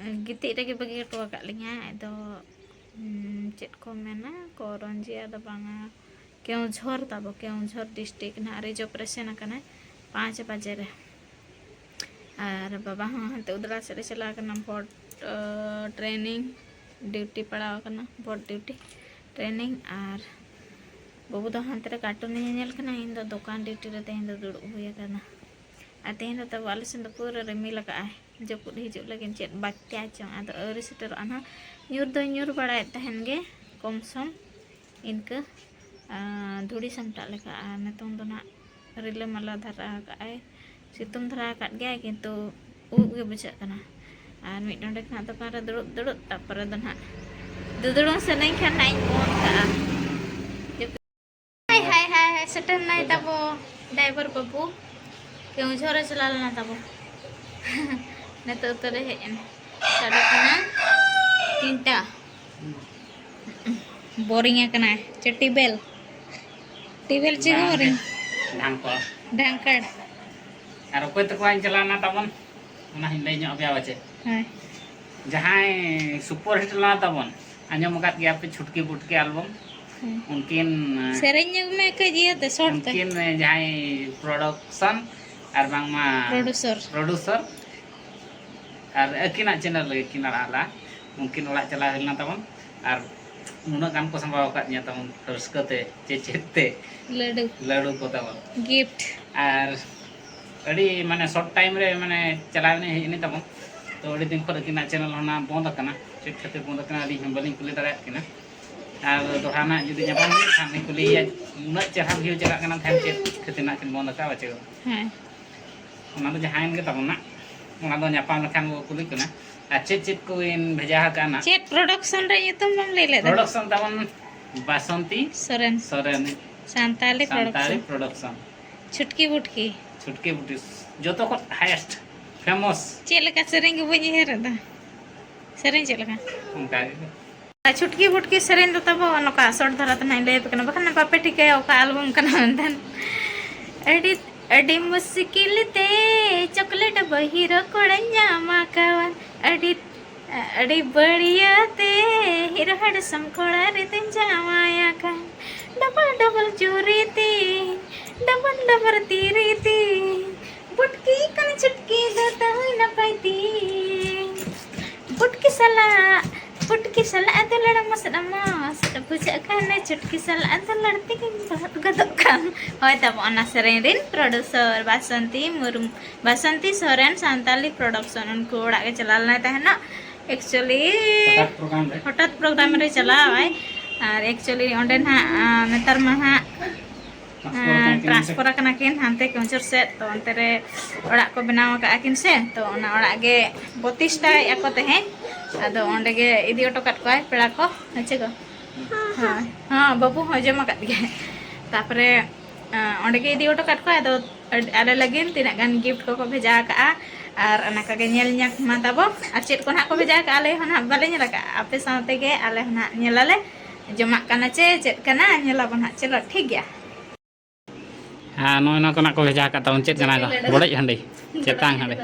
ᱮᱸ, ᱜᱤᱛᱤᱡ ᱨᱮᱜᱮ ᱵᱟᱹᱜᱤ ᱦᱚᱴᱚ ᱟᱠᱟᱫ ᱞᱤᱧᱟᱹ᱾ ᱟᱫᱚ, ᱩᱸ, ᱪᱮᱫ ᱠᱚ ᱢᱮᱱᱟ, ᱠᱚᱨᱚᱱᱡᱤᱭᱟ ᱫᱚ ᱵᱟᱝᱟ, ᱠᱮᱣᱡᱷᱚᱨ ᱛᱟᱵᱚ, ᱠᱮᱣᱡᱷᱚᱨ ᱰᱤᱥᱴᱤᱠ ᱱᱟᱦᱟᱜ ᱨᱤᱡᱟᱨᱵᱷ ᱨᱮ ᱥᱮᱱ ᱟᱠᱟᱱᱟᱭ ᱯᱟᱸᱪ ᱵᱟᱡᱮ ᱨᱮ᱾ ᱟᱨ ᱵᱟᱵᱟ ᱦᱚᱸ ᱦᱟᱱᱛᱮ ᱩᱫᱽᱲᱟ ᱥᱮᱫ ᱮ ᱪᱟᱞᱟᱣ ᱠᱟᱱᱟ, ᱵᱷᱳᱴ, ᱚ, ᱴᱨᱮᱱᱤᱝ ᱰᱤᱭᱩᱴᱤ ᱯᱟᱲᱟᱣ ᱟᱠᱟᱱᱟ, ᱵᱷᱳᱴ ᱰᱤᱭᱩᱴᱤ ᱴᱨᱮᱱᱤᱝ᱾ ᱟᱨ ᱵᱟᱹᱵᱩ ᱫᱚ ᱦᱟᱱᱛᱮ ᱨᱮ ᱠᱟᱨᱴᱩᱱ ᱮ ᱧᱮᱧᱮᱞ ᱠᱟᱱᱟ, ᱤᱧ ᱫᱚ ᱫᱚᱠᱟᱱ ᱰᱤᱭᱩᱴᱤ ᱨᱮ ᱛᱮᱦᱮᱧ ᱫᱚ ᱫᱩᱲᱩᱵ ᱦᱩᱭ ᱟᱠᱟᱱᱟ᱾ ᱟᱨ ᱛᱮᱦᱮᱧ ᱫᱚ ᱛᱟᱵᱚ ᱟᱞᱮ ᱥᱮᱱ ᱫᱚ ᱯᱩᱨᱟᱹ ᱨᱤᱢᱤᱞ ᱟᱠᱟᱫᱼᱟᱭ᱾ ᱡᱟᱹᱯᱩᱫ ᱦᱤᱡᱩᱜ ᱞᱟᱹᱜᱤᱫ ᱪᱮᱫ ᱵᱟᱛᱭᱟ ᱪᱚᱝ, ᱟᱫᱚ ᱟᱹᱣᱨᱤ ᱥᱮᱴᱮᱨᱚᱜᱼᱟ ᱱᱟᱦᱟᱜ᱾ ᱧᱩᱨ ᱫᱚᱭ ᱧᱩᱨ ᱵᱟᱲᱟᱭᱮᱫ ᱛᱟᱦᱮᱱ ᱜᱮ ᱠᱚᱢ ᱥᱚᱢ ᱤᱱᱠᱟᱹ, ᱟᱨ ᱫᱷᱩᱲᱤ ᱥᱟᱢᱴᱟᱜ ᱞᱮᱠᱟ, ᱟᱨ ᱱᱤᱛᱚᱝ ᱫᱚ ᱱᱟᱦᱟᱜ ᱨᱤᱞᱟᱹᱢᱟᱞᱟ ᱫᱷᱟᱨᱟ ᱟᱠᱟᱫ ᱟᱭ, ᱥᱤᱛᱩᱝ ᱫᱷᱟᱨᱟ ᱟᱠᱟᱫ ᱜᱮᱭᱟᱭ, ᱠᱤᱱᱛᱩ ᱩᱵ ᱜᱮ ᱵᱩᱡᱷᱟᱹᱜ ᱠᱟᱱᱟ᱾ ᱟᱨ ᱢᱤᱫ ᱰᱚᱸᱰᱮᱠ ᱱᱟᱦᱟᱜ ᱫᱚᱠᱟᱱ ᱨᱮ ᱫᱩᱲᱩᱵ ᱫᱩᱲᱩᱵ, ᱛᱟᱨᱯᱚᱨᱮ ᱫᱚ ᱱᱟᱦᱟᱜ ᱫᱩᱫᱲᱩᱝ ᱥᱟᱱᱟᱧ ᱠᱷᱟᱱ ᱱᱟᱦᱟᱜ ᱤᱧ ᱚᱱ ᱠᱟᱜᱼᱟ᱾ ᱦᱟᱭ ᱦᱟᱭ ᱦᱟᱭ ᱦᱟᱭ, ᱥᱮᱴᱮᱨ ᱱᱟᱭ ᱛᱟᱵᱚ ᱰᱟᱭᱵᱷᱟᱨ ᱵᱟᱹᱵᱩ᱾ ᱠᱮᱣᱡᱷᱚᱨ ᱮ ᱪᱟᱞᱟᱣ ᱞᱮᱱᱟ ᱛᱟᱵᱚ᱾ ᱱᱤᱛᱚᱜ ᱩᱛᱟᱹᱨ ᱮ ᱦᱮᱡ ᱮᱱᱟ᱾ ᱥᱟᱰᱮ ᱠᱟᱱᱟ ᱛᱤᱱᱴᱟ᱾ ᱵᱳᱨᱤᱝ ᱟᱠᱟᱱᱟᱭ᱾ ᱪᱮ ᱴᱤᱵᱮᱞ? ᱴᱤᱵᱮᱞ ᱪᱮ ᱦᱚᱸ ᱵᱳᱨᱤᱝ᱾ ᱰᱷᱟᱝᱠᱚᱲ᱾ ᱰᱷᱟᱝᱠᱚᱲ᱾ ᱟᱨ ᱚᱠᱚᱭ ᱛᱟᱠᱚᱣᱟᱧ ᱪᱟᱞᱟᱣ ᱞᱮᱱᱟ ᱛᱟᱵᱚᱱ, ᱚᱱᱟ ᱦᱚᱸᱧ ᱞᱟᱹᱭ ᱧᱚᱜ ᱟᱯᱮᱭᱟ ᱯᱟᱪᱮ᱾ ᱦᱳᱭ᱾ ᱡᱟᱦᱟᱸᱭ ᱥᱩᱯᱟᱨ ᱦᱤᱴ ᱞᱮᱱᱟ ᱛᱟᱵᱚᱱ, ᱟᱸᱡᱚᱢ ᱟᱠᱟᱫ ᱜᱮᱭᱟ ᱯᱮ ᱪᱷᱩᱴᱠᱤ ᱵᱩᱴᱠᱤ ᱟᱞᱵᱚᱢ᱾ ᱦᱮᱸ᱾ ᱩᱱᱠᱤᱱ, ᱥᱮᱨᱮᱧ ᱧᱚᱜ ᱢᱮ ᱠᱟᱹᱡ ᱤᱭᱟᱹᱛᱮ, ᱥᱚᱨᱴ ᱛᱮ᱾ ᱩᱱᱠᱤᱱ ᱡᱟᱦᱟᱸᱭ ᱯᱨᱚᱰᱟᱠᱥᱚᱱ ᱟᱨ ᱵᱟᱝᱢᱟ ᱯᱨᱚᱰᱩᱥᱚᱨ᱾ ᱯᱨᱚᱰᱩᱥᱚᱨ, ᱟᱨ ᱟᱹᱠᱤᱱᱟᱜ ᱪᱮᱱᱮᱞ ᱨᱮᱜᱮ ᱠᱤᱱ ᱟᱲᱟᱜ ᱞᱮᱫᱼᱟ᱾ ᱩᱱᱠᱤᱱ ᱚᱲᱟᱜ ᱪᱟᱞᱟᱣ ᱦᱩᱭ ᱞᱮᱱᱟ ᱛᱟᱵᱚᱱ, ᱟᱨ ᱱᱩᱱᱟᱹᱜ ᱜᱟᱱ ᱠᱚ ᱥᱟᱢᱵᱟᱣ ᱟᱠᱟᱫ ᱞᱤᱧᱟ ᱛᱟᱵᱚᱱ ᱨᱟᱹᱥᱠᱟᱹ ᱛᱮ, ᱪᱮᱫ ᱪᱮᱫ ᱛᱮ᱾ ᱞᱟᱹᱰᱩ᱾ ᱞᱟᱹᱰᱩ ᱠᱚ ᱛᱟᱵᱚᱱ᱾ ᱜᱤᱯᱷᱴ᱾ ᱟᱨ ᱟᱹᱰᱤ ᱢᱟᱱᱮ ᱥᱚᱨᱴ ᱴᱟᱭᱤᱢ ᱨᱮ ᱢᱟᱱᱮ ᱪᱟᱞᱟᱣ ᱮᱱᱟᱹᱧ ᱦᱮᱡ ᱮᱱᱟᱹᱧ ᱛᱟᱵᱚᱱ᱾ ᱛᱚ ᱟᱹᱰᱤ ᱫᱤᱱ ᱠᱷᱚᱱ ᱟᱹᱠᱤᱱᱟᱜ ᱪᱮᱱᱮᱞ ᱦᱚᱸ ᱚᱱᱟ ᱵᱚᱱᱫ ᱟᱠᱟᱱᱟ, ᱪᱮᱫ ᱠᱷᱟᱹᱛᱤᱨ ᱵᱚᱱᱫ ᱟᱠᱟᱱᱟ ᱟᱹᱞᱤᱧ ᱦᱚᱸ ᱵᱟᱹᱞᱤᱧ ᱠᱩᱞᱤ ᱫᱟᱲᱮᱭᱟᱜ ᱠᱤᱱᱟ᱾ ᱟᱨ ᱫᱚᱦᱲᱟ ᱱᱟᱜ ᱡᱩᱫᱤ ᱧᱟᱯᱟᱢ ᱦᱩᱭᱩᱜ ᱠᱷᱟᱱ ᱞᱤᱧ ᱠᱩᱞᱤᱭᱮᱭᱟ, ᱩᱱᱟᱹᱜ ᱪᱮᱦᱨᱟ ᱵᱷᱤᱭᱩ ᱪᱟᱞᱟᱜ ᱠᱟᱱᱟ ᱛᱟᱦᱮᱸᱫ, ᱪᱮᱫ ᱠᱷᱟᱹᱛᱤᱨ ᱱᱟᱜ ᱠᱤᱱ ᱵᱚᱱᱫ ᱟᱠᱟᱫᱼᱟ ᱵᱟᱪᱮ ᱠᱟᱫᱟ᱾ ᱦᱮᱸ᱾ ᱚᱱᱟ ᱫᱚ ᱡᱟᱦᱟᱸᱭᱮᱱ ᱜᱮ ᱛᱟᱵᱚᱱ ᱱᱟᱜ, ᱚᱱᱟ ᱫᱚ ᱧᱟᱯᱟᱢ ᱞᱮᱠᱷᱟᱱ ᱵᱚ ᱠᱩᱞᱤ ᱠᱟᱱᱟ᱾ ᱟᱨ ᱪᱮᱫ ᱪᱮᱫ ᱠᱚᱵᱤᱱ ᱵᱷᱮᱡᱟ ᱟᱠᱟᱫᱼᱟ ᱱᱟᱜ? ᱪᱮᱫ ᱯᱨᱚᱰᱟᱠᱥᱚᱱ ᱨᱮ ᱧᱩᱛᱩᱢ ᱵᱟᱢ ᱞᱟᱹᱭ ᱞᱮᱫᱟ? ᱯᱨᱚᱰᱟᱠᱥᱚᱱ ᱛᱟᱵᱚᱱ ᱵᱟᱥᱚᱱᱛᱤ ᱥᱚᱨᱮᱱ᱾ ᱥᱚᱨᱮᱱ᱾ ᱥᱟᱱᱛᱟᱞᱤ ᱥᱟᱱᱛᱟᱲᱤ ᱯᱨᱚᱰᱟᱠᱥᱚᱱ᱾ ᱯᱨᱚᱰᱟᱠᱥᱚᱱ᱾ ᱪᱷᱩᱴᱠᱤ ᱵᱩᱴᱠᱤ᱾ ᱪᱷᱩᱴᱠᱤ ᱵᱩᱴᱠᱤ᱾ ᱡᱚᱛᱚ ᱠᱷᱚᱱ ᱦᱟᱭᱮᱥᱴ ᱯᱷᱮᱢᱟᱥ᱾ ᱪᱮᱫ ᱞᱮᱠᱟ ᱥᱮᱨᱮᱧ ᱜᱮ ᱵᱟᱹᱧ ᱩᱭᱦᱟᱹᱨ ᱮᱫᱟ᱾ ᱥᱮᱨᱮᱧ ᱪᱮᱫ ᱞᱮᱠᱟ? ᱚᱱᱠᱟ ᱜᱮ᱾ ᱪᱷᱩᱴᱠᱤ ᱵᱩᱴᱠᱤ ᱥᱮᱨᱮᱧ ᱫᱚ ᱛᱟᱵᱚ ᱱᱚᱝᱠᱟ ᱥᱚᱨᱴ ᱫᱷᱟᱨᱟ ᱛᱮ ᱱᱟᱦᱟᱜ ᱤᱧ ᱞᱟᱹᱭ ᱟᱯᱮ ᱠᱟᱱᱟ, ᱵᱟᱠᱷᱟᱱ ᱵᱟᱯᱮ ᱴᱷᱤᱠᱟᱹᱭᱟ ᱚᱠᱟ ᱟᱞᱵᱚᱢ ᱠᱟᱱᱟ ᱢᱮᱱᱛᱮ᱾ ᱟᱹᱰᱤ, ᱟᱹᱰᱤ ᱢᱩᱥᱠᱤᱞ ᱛᱮ ᱪᱚᱠᱞᱮᱴ ᱵᱟᱹᱦᱤᱨ ᱠᱚᱲᱟᱧ ᱧᱟᱢ ᱟᱠᱟᱣᱟ᱾ ᱟᱹᱰᱤ, ᱟᱹᱰᱤ ᱵᱟᱹᱲᱤᱭᱟᱹ ᱛᱮ ᱦᱤᱨᱚ ᱦᱮᱰᱥᱚᱢ ᱠᱚᱲᱟ ᱨᱮᱫᱚᱧ ᱡᱟᱶᱟᱭ ᱟᱠᱟᱱ᱾ ᱰᱚᱵᱚᱞ ᱰᱚᱵᱚᱞ ᱪᱩᱨᱤ ᱛᱤᱧ, ᱰᱚᱵᱚᱞ ᱰᱚᱵᱚᱞ ᱛᱤᱨᱤ ᱛᱤᱧ, ᱵᱩᱴᱠᱤ ᱠᱟᱱᱟ ᱪᱷᱩᱴᱠᱤ ᱫᱚ ᱛᱟᱦᱩᱭ ᱱᱟᱯᱟᱭ ᱛᱤᱧ᱾ ᱵᱩᱴᱠᱤ ᱥᱟᱞᱟᱜ, ᱵᱩᱴᱠᱤ ᱥᱟᱞᱟᱜ ᱫᱚ ᱞᱟᱲᱟ ᱢᱚᱥᱞᱟ ᱢᱚᱥ᱾ ᱵᱩᱡᱷᱟᱹᱜ ᱠᱟᱱᱟ ᱪᱩᱴᱠᱤ ᱥᱟᱞᱟᱜ ᱫᱚ ᱞᱟᱹᱲᱛᱤ ᱜᱤᱧ ᱵᱟᱦᱟᱫ ᱜᱚᱫᱚᱜ ᱠᱟᱱ᱾ ᱦᱳᱭ, ᱛᱟᱵᱚ ᱚᱱᱟ ᱥᱮᱨᱮᱧ ᱨᱤᱱ producer ᱵᱟᱥᱚᱱᱛᱤ ᱢᱩᱨᱢᱩ, ᱵᱟᱥᱚᱱᱛᱤ ᱥᱚᱨᱮᱱ ᱥᱟᱱᱛᱟᱞᱤ production, ᱩᱱᱠᱩ ᱚᱲᱟᱜ ᱜᱮ ᱪᱟᱞᱟᱣ ᱞᱮᱱᱟᱭ ᱛᱟᱦᱮᱱᱚᱜ᱾ Actually ᱦᱚᱴᱟᱛ program ᱨᱮ᱾ ᱦᱚᱴᱟᱛ program ᱨᱮ ᱪᱟᱞᱟᱣᱟᱭ᱾ ᱟᱨ actually ᱚᱸᱰᱮ ᱱᱟᱦᱟᱜ, ᱟᱸ, ᱱᱮᱛᱟᱨ ᱢᱟ ᱦᱟᱸᱜ, transfer ᱟᱠᱟᱱᱟ ᱠᱤᱱ ᱥᱮ? Transfer ᱟᱠᱟᱱᱟ ᱠᱤᱱ ᱦᱟᱱᱛᱮ ᱠᱮᱣᱚᱱᱡᱷᱚᱨ ᱥᱮᱫ, ᱛᱚ ᱚᱱᱛᱮ ᱨᱮ ᱚᱲᱟᱜ ᱠᱚ ᱵᱮᱱᱟᱣ ᱟᱠᱟᱫᱼᱟ ᱠᱤᱱ ᱥᱮ, ᱛᱚ ᱚᱱᱟ ᱚᱲᱟᱜ ᱜᱮ ᱯᱨᱚᱛᱤᱥᱴᱷᱟᱭᱮᱫᱼᱟ ᱠᱚ ᱛᱮᱦᱮᱧ᱾ ᱟᱫᱚ ᱚᱸᱰᱮ ᱜᱮ ᱤᱫᱤ ᱦᱚᱴᱚ ᱠᱟᱫ ᱠᱚᱣᱟᱭ ᱯᱮᱲᱟ ᱠᱚ, ᱦᱮᱸ ᱪᱮ ᱜᱚ? ᱦᱮᱸ, ᱦᱮᱸ᱾ ᱦᱮᱸ, ᱵᱟᱹᱵᱩ ᱦᱚᱸ ᱡᱚᱢ ᱟᱠᱟᱫ ᱜᱮᱭᱟᱭ᱾ ᱛᱟᱨᱯᱚᱨᱮ, ᱟᱸ, ᱚᱸᱰᱮ ᱜᱮ ᱤᱫᱤ ᱦᱚᱴᱚ ᱠᱟᱫ ᱠᱚᱣᱟᱭ᱾ ᱟᱫᱚ ᱟᱹᱰ-, ᱟᱞᱮ ᱞᱟᱹᱜᱤᱫ ᱛᱤᱱᱟᱹᱜ ᱜᱟᱱ gift ᱠᱚᱠᱚ ᱵᱷᱮᱡᱟ ᱟᱠᱟᱫᱼᱟ, ᱟᱨ ᱚᱱᱟ ᱠᱚᱜᱮ ᱧᱮᱞ ᱧᱟᱢ ᱢᱟ ᱛᱟᱵᱚ᱾ ᱟᱨ ᱪᱮᱫ ᱠᱚ ᱱᱟᱦᱟᱜ ᱠᱚ ᱵᱷᱮᱡᱟ ᱟᱠᱟᱫᱼᱟ, ᱟᱞᱮ ᱦᱚᱸ ᱱᱟᱦᱟᱜ ᱵᱟᱞᱮ ᱧᱮᱞ ᱟᱠᱟᱫᱼᱟ᱾ ᱟᱯᱮ ᱥᱟᱶ ᱛᱮᱜᱮ ᱟᱞᱮ ᱦᱚᱸ ᱱᱟᱦᱟᱜ ᱧᱮᱞᱟᱞᱮ, ᱡᱚᱢᱟᱜ ᱠᱟᱱᱟ ᱪᱮ ᱪᱮᱫ ᱠᱟᱱᱟ, ᱧᱮᱞᱟᱵᱚᱱ ᱦᱟᱸᱜ᱾ ᱪᱚᱞᱚ, ᱴᱷᱤᱠ ᱜᱮᱭᱟ᱾ ᱟᱨ ᱱᱚᱜᱼᱚᱭ ᱱᱚᱣᱟ ᱠᱚ ᱱᱟᱜ ᱠᱚ ᱵᱷᱮᱡᱟ ᱟᱠᱟᱫ ᱛᱟᱵᱚᱱ, ᱪᱮᱫ ᱠᱟᱱᱟ ᱠᱚ? ᱞᱟᱹᱰᱩ᱾ ᱵᱚᱰᱚᱡ ᱦᱟᱺᱰᱤ, ᱪᱮᱛᱟᱝ ᱦᱟᱺᱰᱤ᱾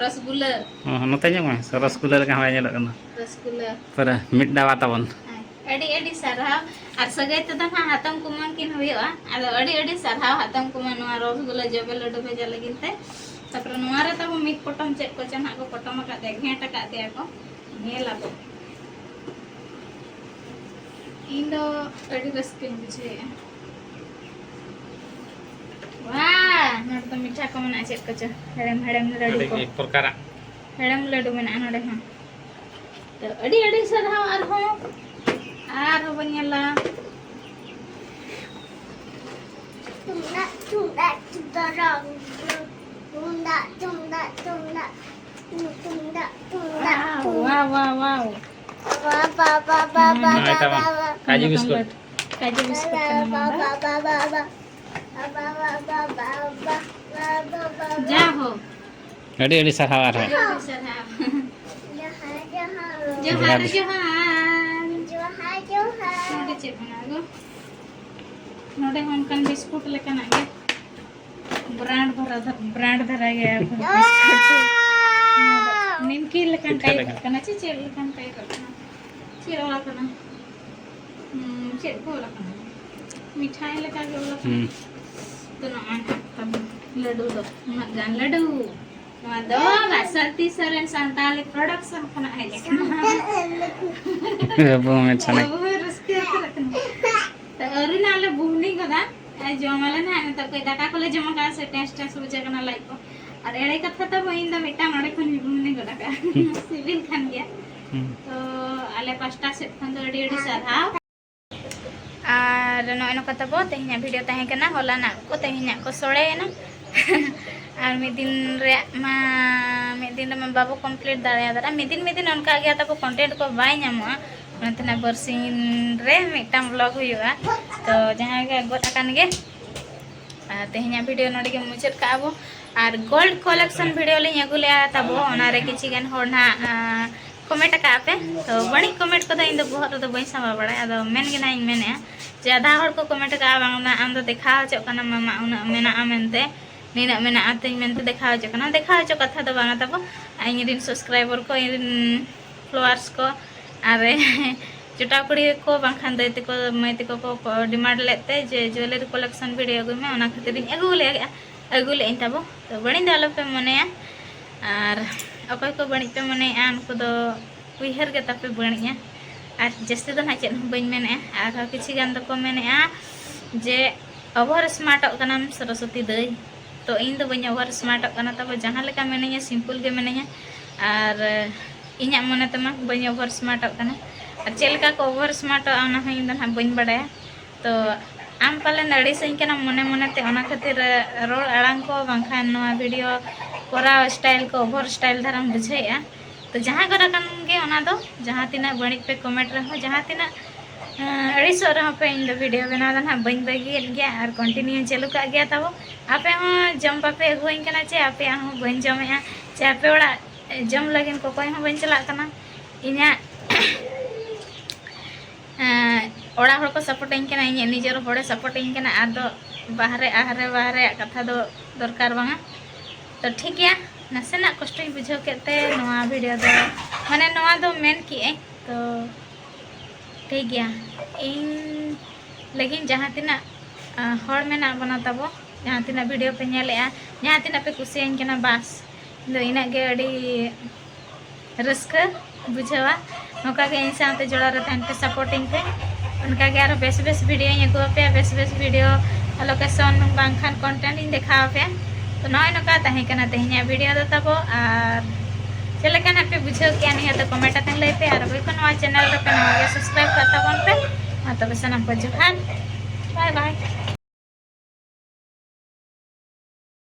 ᱨᱚᱥᱜᱩᱞᱟᱹ᱾ ᱚ, ᱱᱚᱛᱮ ᱧᱚᱜ ᱢᱮ, ᱨᱚᱥᱜᱩᱞᱟᱹ ᱞᱮᱠᱟ ᱦᱚᱸ ᱵᱟᱭ ᱧᱮᱞᱚᱜ ᱠᱟᱱᱟ᱾ ᱨᱚᱥᱜᱩᱞᱟᱹ᱾ ᱯᱩᱨᱟᱹ ᱢᱤᱫ ᱰᱟᱵᱟ ᱛᱟᱵᱚᱱ᱾ ᱟᱹᱰᱤ ᱟᱹᱰᱤ ᱥᱟᱨᱦᱟᱣ᱾ ᱟᱨ ᱥᱟᱹᱜᱟᱹᱭ ᱛᱮᱫᱚ ᱱᱟᱦᱟᱜ ᱦᱟᱛᱚᱢ ᱠᱩᱢᱟᱹᱝ ᱠᱤᱱ ᱦᱩᱭᱩᱜᱼᱟ᱾ ᱟᱫᱚ ᱟᱹᱰᱤ ᱟᱹᱰᱤ ᱥᱟᱨᱦᱟᱣ ᱦᱟᱛᱚᱢ ᱠᱩᱢᱟᱹᱝ ᱱᱚᱣᱟ ᱨᱚᱥᱜᱩᱞᱟᱹ ᱡᱚᱵᱮ ᱞᱟᱹᱰᱩ ᱵᱷᱮᱡᱟ ᱞᱟᱹᱜᱤᱫ ᱛᱮ᱾ ᱛᱟᱯᱚᱨᱮ ᱱᱚᱣᱟ ᱨᱮ ᱛᱟᱵᱚ ᱢᱤᱫ ᱯᱚᱴᱚᱢ ᱪᱮᱫ ᱠᱚᱪᱚ ᱱᱟᱦᱟᱜ ᱠᱚ ᱯᱚᱴᱚᱢ ᱟᱠᱟᱫ ᱛᱮ, ᱜᱷᱮᱸᱴ ᱟᱠᱟᱫ ᱛᱮᱭᱟ ᱠᱚ᱾ ᱧᱮᱞ ᱟᱵᱚ᱾ ᱤᱧ ᱫᱚ ᱟᱹᱰᱤ ᱨᱟᱹᱥᱠᱟᱹᱧ ᱵᱩᱡᱷᱟᱹᱣᱮᱫᱼᱟ᱾ ᱣᱟ! ᱱᱚᱰᱮ ᱫᱚ ᱢᱤᱴᱷᱟ ᱠᱚ ᱢᱮᱱᱟᱜᱼᱟ, ᱪᱮᱫ ᱠᱚᱪᱚ ᱦᱮᱲᱮᱢ ᱦᱮᱲᱮᱢ ᱞᱟᱹᱰᱩ ᱟᱹᱰᱤ ᱠᱚ᱾ ᱜᱮ ᱯᱨᱚᱠᱟᱨᱟᱜ᱾ ᱦᱮᱲᱮᱢ ᱞᱟᱹᱰᱩ ᱢᱮᱱᱟᱜᱼᱟ ᱱᱚᱰᱮ ᱦᱚᱸ᱾ ᱛᱚ, ᱟᱹᱰᱤ ᱟᱹᱰᱤ ᱥᱟᱨᱦᱟᱣ ᱟᱨᱦᱚᱸ, ᱟᱨᱦᱚᱸ ᱵᱚᱱ ᱧᱮᱞᱟ᱾ ᱛᱩᱢᱫᱟᱜ, ᱛᱩᱢᱫᱟᱜ, ᱛᱩᱢᱫᱟᱜ, ᱛᱩᱢᱫᱟᱜ, ᱛᱩᱢᱫᱟᱜ, ᱛᱩᱢᱫᱟᱜ, ᱛᱩᱢᱫᱟᱜ, ᱛᱩᱢᱫᱟᱜ, ᱣᱟᱣ, ᱛᱩᱢᱫᱟᱜ᱾ ᱣᱟᱣ, ᱣᱟᱣ, ᱣᱟᱣ᱾ ᱵᱟ, ᱵᱟ, ᱵᱟ, ᱵᱟ, ᱦᱩᱸ, ᱵᱟ, ᱱᱚᱜᱼᱚᱭ ᱵᱟ, ᱛᱟᱵᱚᱱ ᱵᱟ, ᱵᱟ᱾ ᱠᱟᱡᱩ ᱵᱤᱥᱠᱩᱴ᱾ ᱠᱟᱡᱩ ᱵᱤᱥᱠᱩᱴ ᱠᱟᱱᱟ ᱱᱚᱣᱟ ᱫᱚ᱾ ᱵᱟ, ᱵᱟ, ᱵᱟ, ᱵᱟ, ᱵᱟ᱾ ᱡᱟ ᱦᱳ᱾ ᱟᱹᱰᱤ ᱟᱹᱰᱤ ᱥᱟᱨᱦᱟᱣ ᱟᱨᱦᱚᱸ᱾ ᱟᱹᱰᱤ ᱟᱹᱰᱤ ᱥᱟᱨᱦᱟᱣ᱾ ᱡᱚᱦᱟᱨ, ᱡᱚᱦᱟᱨ᱾ ᱡᱚᱦᱟᱨ, ᱡᱚᱦᱟᱨ᱾ ᱡᱚᱦᱟᱨ, ᱡᱚᱦᱟᱨ᱾ ᱡᱚᱦᱟᱨ, ᱡᱚᱦᱟᱨ᱾ ᱱᱚᱰᱮ ᱪᱮᱫ ᱢᱮᱱᱟᱜᱼᱟ ᱜᱚ? ᱱᱚᱰᱮ ᱦᱚᱸ ᱚᱱᱠᱟᱱ ᱵᱤᱥᱠᱩᱴ ᱞᱮᱠᱟᱱᱟᱜ ᱜᱮ᱾ Brand ᱫᱷᱟᱨᱟ ᱫᱷᱟ-, brand ᱫᱷᱟᱨᱟ ᱜᱮ ᱵᱤᱥᱠᱩᱴ᱾ ᱱᱤᱢᱠᱤ ᱞᱮᱠᱟᱱ ᱯᱤᱴᱷᱟᱹ type ᱞᱮᱠᱟ᱾ ᱠᱟᱱᱟ ᱪᱮ ᱪᱮᱫ ᱞᱮᱠᱟᱱ type ᱠᱟᱱᱟ? ᱪᱮᱫ ᱚᱞ ᱟᱠᱟᱱᱟ? ᱦᱩᱸ, ᱪᱮᱫ ᱠᱚ ᱚᱞ ᱟᱠᱟᱱᱟ? ᱢᱤᱴᱷᱟᱭ ᱞᱮᱠᱟ ᱜᱮ ᱚᱞ ᱟᱠᱟᱱᱟ᱾ ᱦᱩᱸ᱾ ᱛᱚ, ᱱᱚᱜᱼᱚᱭ ᱛᱟᱵᱚᱱ ᱞᱟᱹᱰᱩ ᱫᱚ, ᱩᱱᱟᱹᱜ ᱜᱟᱱ ᱞᱟᱹᱰᱩ᱾ ᱱᱚᱣᱟ ᱫᱚ ᱵᱟᱥᱚᱱᱛᱤ ᱥᱚᱨᱮᱱ ᱥᱟᱱᱛᱟᱞᱤ production ᱠᱷᱚᱱᱟᱜ ᱦᱮᱡ ᱟᱠᱟᱱᱟ᱾ ᱟᱵᱚ ᱢᱮᱪᱷᱟᱱᱟ᱾ ᱟᱵᱚ ᱦᱚᱸ ᱨᱟᱹᱥᱠᱟᱹ ᱩᱛᱟᱹᱨ ᱟᱠᱟᱱᱟ᱾ ᱛᱚ, ᱟᱹᱣᱨᱤ ᱱᱟᱜ ᱞᱮ ᱵᱩᱦᱱᱤ ᱜᱚᱫᱟ᱾ ᱟᱨ ᱡᱚᱢ ᱟᱞᱮ ᱱᱟᱜ ᱱᱤᱛᱚᱜ ᱠᱟᱹᱡ ᱫᱟᱠᱟ ᱠᱚᱞᱮ ᱡᱚᱢ ᱟᱠᱟᱫᱼᱟ ᱥᱮ, ᱴᱮᱥ ᱴᱮᱥ ᱵᱩᱡᱷᱟᱹᱜ ᱠᱟᱱᱟ ᱞᱟᱡ ᱠᱚ᱾ ᱟᱨ ᱮᱲᱮ ᱠᱟᱛᱷᱟ ᱛᱟᱵᱚ, ᱤᱧ ᱫᱚ ᱢᱤᱫᱴᱟᱝ ᱱᱚᱰᱮ ᱠᱷᱚᱱ ᱵᱩᱦᱱᱤ ᱜᱚᱫ ᱟᱠᱟᱫᱼᱟ᱾ ᱦᱩᱸ᱾ ᱥᱤᱵᱤᱞ ᱠᱟᱱ ᱜᱮᱭᱟ᱾ ᱦᱩᱸ᱾ ᱛᱚ, ᱟᱞᱮ ᱯᱟᱥᱴᱟ ᱥᱮᱫ ᱠᱷᱚᱱ ᱫᱚ ᱟᱹᱰᱤ ᱟᱹᱰᱤ ᱥᱟᱨᱦᱟᱣ᱾ ᱟᱨ ᱱᱚᱜᱼᱚᱭ ᱱᱚᱝᱠᱟ ᱛᱟᱵᱚ ᱛᱮᱦᱮᱧᱟᱜ video ᱛᱟᱦᱮᱸ ᱠᱟᱱᱟ, ᱦᱚᱞᱟᱱᱟᱜ ᱠᱚ ᱛᱮᱦᱮᱧᱟᱜ ᱠᱚ ᱥᱚᱲᱮᱭᱮᱱᱟ᱾ ᱟᱨ ᱢᱤᱫ ᱫᱤᱱ ᱨᱮᱭᱟᱜ ᱢᱟ, ᱢᱤᱫ ᱫᱤᱱ ᱨᱮᱢᱟ ᱵᱟᱵᱚ complete ᱫᱟᱲᱮᱭᱟᱫᱟ᱾ ᱢᱤᱫ ᱫᱤᱱ ᱢᱤᱫ ᱫᱤᱱ ᱚᱱᱠᱟ ᱜᱮ ᱛᱟᱵᱚ, content ᱠᱚ ᱵᱟᱭ ᱧᱟᱢᱚᱜᱼᱟ᱾ ᱚᱱᱟᱛᱮ ᱱᱟᱜ ᱵᱟᱨᱥᱤᱧ ᱨᱮ ᱢᱤᱫᱴᱟᱝ vlog ᱦᱩᱭᱩᱜᱼᱟ᱾ ᱛᱚ ᱡᱟᱦᱟᱸᱭ ᱜᱮ ᱜᱚᱫ ᱟᱠᱟᱱ ᱜᱮ, ᱟᱨ ᱛᱮᱦᱮᱧᱟᱜ video ᱱᱚᱰᱮ ᱜᱮ ᱢᱩᱪᱟᱹᱫ ᱠᱟᱜᱼᱟ ᱵᱚ᱾ ᱟᱨ gold collection video ᱞᱤᱧ ᱟᱹᱜᱩ ᱞᱮᱜᱼᱟ ᱛᱟᱵᱚ, ᱚᱱᱟᱨᱮ ᱠᱤᱪᱷᱤ ᱜᱟᱱ ᱦᱚᱲ ᱱᱟᱜ, ᱟᱸ, comment ᱟᱠᱟᱫ ᱯᱮ᱾ ᱛᱚ ᱵᱟᱹᱲᱤᱡ comment ᱠᱚᱫᱚ ᱤᱧ ᱫᱚ ᱵᱚᱦᱚᱜ ᱨᱮᱫᱚ ᱵᱟᱹᱧ ᱥᱟᱢᱵᱟᱣ ᱵᱟᱲᱟᱭᱟ, ᱟᱫᱚ ᱢᱮᱱ ᱜᱮ ᱱᱟᱜ ᱤᱧ ᱢᱮᱱᱮᱫᱼᱟ ᱡᱮ ᱟᱫᱷᱟ ᱦᱚᱲ ᱠᱚ comment ᱟᱠᱟᱫᱼᱟ, "ᱵᱟᱝ ᱢᱟ ᱟᱢ ᱫᱚ ᱫᱮᱠᱷᱟᱣ ᱦᱚᱪᱚᱜ ᱠᱟᱱᱟᱢ ᱟᱢᱟᱜ ᱩᱱᱟᱹᱜ ᱢᱮᱱᱟᱜᱼᱟ ᱢᱮᱱᱛᱮ, ᱱᱤᱱᱟᱹᱜ ᱢᱮᱱᱟᱜᱼᱟ ᱛᱤᱧ ᱢᱮᱱᱛᱮ ᱫᱮᱠᱷᱟᱣ ᱦᱚᱪᱚᱜ ᱠᱟᱱᱟ, ᱫᱮᱠᱷᱟᱣ ᱦᱚᱪᱚ ᱠᱟᱛᱷᱟ ᱫᱚ ᱵᱟᱝᱟ ᱛᱟᱵᱚ, ᱤᱧ ᱨᱮᱱ subscriber ᱠᱚ, ᱤᱧ ᱨᱮᱱ followers ᱠᱚ, ᱟᱨ ᱡᱚᱴᱟᱣ ᱠᱩᱲᱤ ᱠᱚ ᱵᱟᱝᱠᱷᱟᱱ ᱫᱟᱹᱭ ᱛᱟᱠᱚ ᱢᱟᱹᱭ ᱛᱟᱠᱚ ᱠᱚ, ᱠᱚ demand ᱞᱮᱫ ᱛᱮ ᱡᱮ jewellery collection video ᱟᱹᱜᱩᱭ ᱢᱮ", ᱚᱱᱟ ᱠᱷᱟᱹᱛᱤᱨ ᱤᱧ ᱟᱹᱜᱩ ᱞᱮᱫᱼᱟ, ᱟᱹᱜᱩ ᱞᱮᱫ ᱟᱹᱧ ᱛᱟᱵᱚ᱾ ᱛᱚ ᱵᱟᱹᱲᱤᱡ ᱫᱚ ᱟᱞᱚᱯᱮ ᱢᱚᱱᱮᱭᱟ, ᱟᱨ ᱚᱠᱚᱭ ᱠᱚ ᱵᱟᱹᱲᱤᱡ ᱯᱮ ᱢᱚᱱᱮᱭᱮᱫᱼᱟ ᱩᱱᱠᱩ ᱫᱚ ᱩᱭᱦᱟᱹᱨ ᱜᱮ ᱛᱟᱯᱮ ᱵᱟᱹᱲᱤᱡᱼᱟ᱾ ᱟᱨ ᱡᱟᱹᱥᱛᱤ ᱫᱚ ᱱᱟᱦᱟᱜ ᱪᱮᱫ ᱦᱚᱸ ᱵᱟᱹᱧ ᱢᱮᱱᱮᱫᱼᱟ᱾ ᱟᱨᱦᱚᱸ ᱠᱤᱪᱷᱤ ᱜᱟᱱ ᱫᱚᱠᱚ ᱢᱮᱱᱮᱫᱼᱟ ᱡᱮ over smartᱚᱜ ᱠᱟᱱᱟᱢ ᱥᱚᱨᱚᱥᱚᱛᱤ ᱫᱟᱹᱭ᱾ ᱛᱚ ᱤᱧ ᱫᱚ ᱵᱟᱹᱧ over smartᱚᱜ ᱠᱟᱱᱟ ᱛᱟᱵᱚ, ᱡᱟᱦᱟᱸ ᱞᱮᱠᱟ ᱢᱤᱱᱟᱹᱧᱟ simple ᱜᱮ ᱢᱤᱱᱟᱹᱧᱟ᱾ ᱟᱨ ᱤᱧᱟᱹᱜ ᱢᱚᱱᱮ ᱛᱮᱢᱟ ᱵᱟᱹᱧ over smartᱚᱜ ᱠᱟᱱᱟ, ᱟᱨ ᱪᱮᱫ ᱞᱮᱠᱟ ᱠᱚ over smartᱚᱜᱼᱟ ᱚᱱᱟ ᱦᱚᱸ ᱤᱧ ᱫᱚ ᱱᱟᱦᱟᱜ ᱵᱟᱹᱧ ᱵᱟᱲᱟᱭᱟ᱾ ᱛᱚ ᱟᱢ ᱯᱟᱞᱮᱱ ᱟᱹᱲᱤᱥᱟᱹᱧ ᱠᱟᱱᱟᱢ ᱢᱚᱱᱮ ᱢᱚᱱᱮᱛᱮ, ᱚᱱᱟ ᱠᱷᱟᱹᱛᱤᱨ ᱨᱚᱲ ᱟᱲᱟᱝ ᱠᱚ ᱵᱟᱝᱠᱷᱟᱱ ᱱᱚᱣᱟ video ᱠᱚᱨᱟᱣ style ᱠᱚ over style ᱫᱷᱟᱨᱟᱢ ᱵᱩᱡᱷᱟᱹᱣᱮᱫᱼᱟ᱾ ᱛᱚ ᱡᱟᱦᱟᱸ ᱠᱚᱨᱮ ᱠᱟᱱ ᱜᱮ ᱚᱱᱟ ᱫᱚ, ᱡᱟᱦᱟᱸ ᱛᱤᱱᱟᱹᱜ ᱵᱟᱹᱲᱤᱡ ᱯᱮ comment ᱨᱮᱦᱚᱸ, ᱡᱟᱦᱟᱸ ᱛᱤᱱᱟᱹᱜ, ᱟᱸ, ᱟᱹᱲᱤᱥᱚᱜ ᱨᱮᱦᱚᱸ ᱯᱮ, ᱤᱧ ᱫᱚ video ᱵᱮᱱᱟᱣ ᱫᱚ ᱱᱟᱦᱟᱜ ᱵᱟᱹᱧ ᱵᱟᱹᱜᱤᱭᱮᱫ ᱜᱮᱭᱟ ᱟᱨ continue ᱪᱟᱹᱞᱩ ᱠᱟᱜ ᱜᱮᱭᱟ ᱛᱟᱵᱚ᱾ ᱟᱯᱮ ᱦᱚᱸ ᱡᱚᱢ ᱵᱟᱯᱮ ᱟᱹᱜᱩᱣᱟᱹᱧ ᱠᱟᱱᱟ ᱪᱮ ᱟᱯᱮᱭᱟᱜ ᱦᱚᱸ ᱵᱟᱹᱧ ᱡᱚᱢᱮᱫᱼᱟ, ᱪᱮ ᱟᱯᱮ ᱚᱲᱟᱜ ᱡᱚᱢ ᱞᱟᱹᱜᱤᱫ ᱠᱚᱠᱚᱭ ᱦᱚᱸ ᱵᱟᱹᱧ ᱪᱟᱞᱟᱜ ᱠᱟᱱᱟ᱾ ᱤᱧᱟᱹᱜ ᱮᱸ, ᱚᱲᱟᱜ ᱦᱚᱲ ᱠᱚ support ᱟᱹᱧ ᱠᱟᱱᱟ, ᱤᱧᱟᱹᱜ ᱱᱤᱡᱮᱨ ᱦᱚᱲᱮ support ᱟᱹᱧ ᱠᱟᱱᱟ, ᱟᱫᱚ ᱵᱟᱦᱨᱮ ᱟᱦᱨᱮ ᱵᱟᱦᱨᱮᱭᱟᱜ ᱠᱟᱛᱷᱟ ᱫᱚ ᱫᱚᱨᱠᱟᱨ ᱵᱟᱝᱟ᱾ ᱛᱚ ᱴᱷᱤᱠ ᱜᱮᱭᱟ, ᱱᱟᱥᱮᱱᱟᱜ ᱠᱚᱥᱴᱚᱧ ᱵᱩᱡᱷᱟᱹᱣ ᱠᱮᱫ ᱛᱮ ᱱᱚᱣᱟ video ᱫᱚ, ᱢᱟᱱᱮ ᱱᱚᱣᱟ ᱫᱚ ᱢᱮᱱ ᱠᱮᱜᱼᱟᱹᱧ᱾ ᱛᱚ ᱴᱷᱤᱠ ᱜᱮᱭᱟ, ᱤᱧ ᱞᱟᱹᱜᱤᱫ ᱡᱟᱦᱟᱸ ᱛᱤᱱᱟᱹᱜ, ᱟᱸ, ᱦᱚᱲ ᱢᱮᱱᱟᱜ ᱵᱚᱱᱟ ᱛᱟᱵᱚ, ᱡᱟᱦᱟᱸ ᱛᱤᱱᱟᱹᱜ video ᱯᱮ ᱧᱮᱞᱮᱜᱼᱟ, ᱡᱟᱦᱟᱸ ᱛᱤᱱᱟᱹᱜ ᱯᱮ ᱠᱩᱥᱤᱭᱟᱹᱧ ᱠᱟᱱᱟ, ᱵᱟᱥ ᱤᱧ ᱫᱚ ᱤᱱᱟᱹᱜ ᱜᱮ ᱟᱹᱰᱤ ᱨᱟᱹᱥᱠᱟᱹ ᱵᱩᱡᱷᱟᱹᱣᱟ᱾ ᱱᱚᱝᱠᱟ ᱜᱮ ᱤᱧ ᱥᱟᱶᱛᱮ ᱡᱚᱲᱟᱣ ᱨᱮ ᱛᱟᱦᱮᱱ ᱯᱮ, supporting ᱯᱮ᱾ ᱚᱱᱠᱟ ᱜᱮ ᱟᱨᱚ ᱵᱮᱥ ᱵᱮᱥ videoᱧ ᱟᱹᱜᱩ ᱟᱯᱮᱭᱟ, ᱵᱮᱥ ᱵᱮᱥ video location ᱵᱟᱝᱠᱷᱟᱱ content ᱤᱧ ᱫᱮᱠᱷᱟᱣ ᱟᱯᱮᱭᱟ᱾ ᱛᱚ ᱱᱚᱜᱼᱚᱭ ᱱᱚᱝᱠᱟ ᱛᱟᱦᱮᱸ ᱠᱟᱱᱟ ᱛᱮᱦᱮᱧᱟᱜ video ᱫᱚ ᱛᱟᱵᱚ᱾ ᱟᱨ ᱪᱮᱫ ᱞᱮᱠᱟ ᱱᱟᱜ ᱯᱮ ᱵᱩᱡᱷᱟᱹᱣ ᱠᱮᱜᱼᱟ ᱱᱤᱭᱟᱹ ᱫᱚ comment ᱟᱛᱮ ᱞᱟᱹᱭ ᱯᱮ᱾ ᱟᱨ ᱚᱠᱚᱭ ᱠᱚ ᱱᱚᱣᱟ channel ᱨᱮᱯᱮ ᱱᱟᱣᱟ ᱜᱮ subscribe ᱠᱟᱜ ᱛᱟᱵᱚᱱ ᱯᱮ᱾ ᱢᱟ ᱛᱚᱵᱮ ᱥᱟᱱᱟᱢ ᱠᱚ ᱡᱚᱦᱟᱨ, bye bye᱾